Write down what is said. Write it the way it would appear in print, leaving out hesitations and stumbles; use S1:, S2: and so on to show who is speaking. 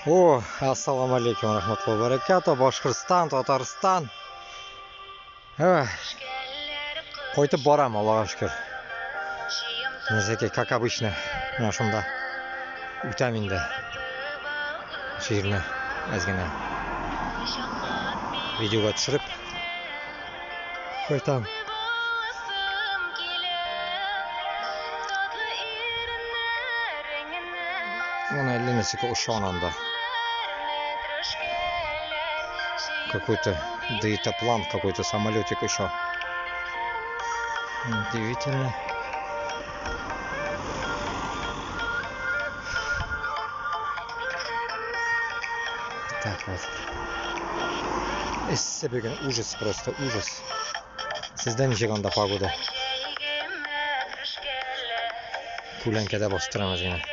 S1: О, ассаламу алейкум, рахматуллахи баракату, Башкортстан, Татарстан. Кайтып барам, Аллага шөкер. Нәрсәкәй, как обычно, менә шунда үтәм инде. Җирне әз генә видеога төшереп кайтам. Вон әллә нәрсәгә очан анда. Какой-то дельтаплан, какой-то самолетик еще. Удивительно. Так вот. Эссе бүген ужас просто, ужас. Сездә ничек анда погода? Күләнкәдә бастырам үзеңне.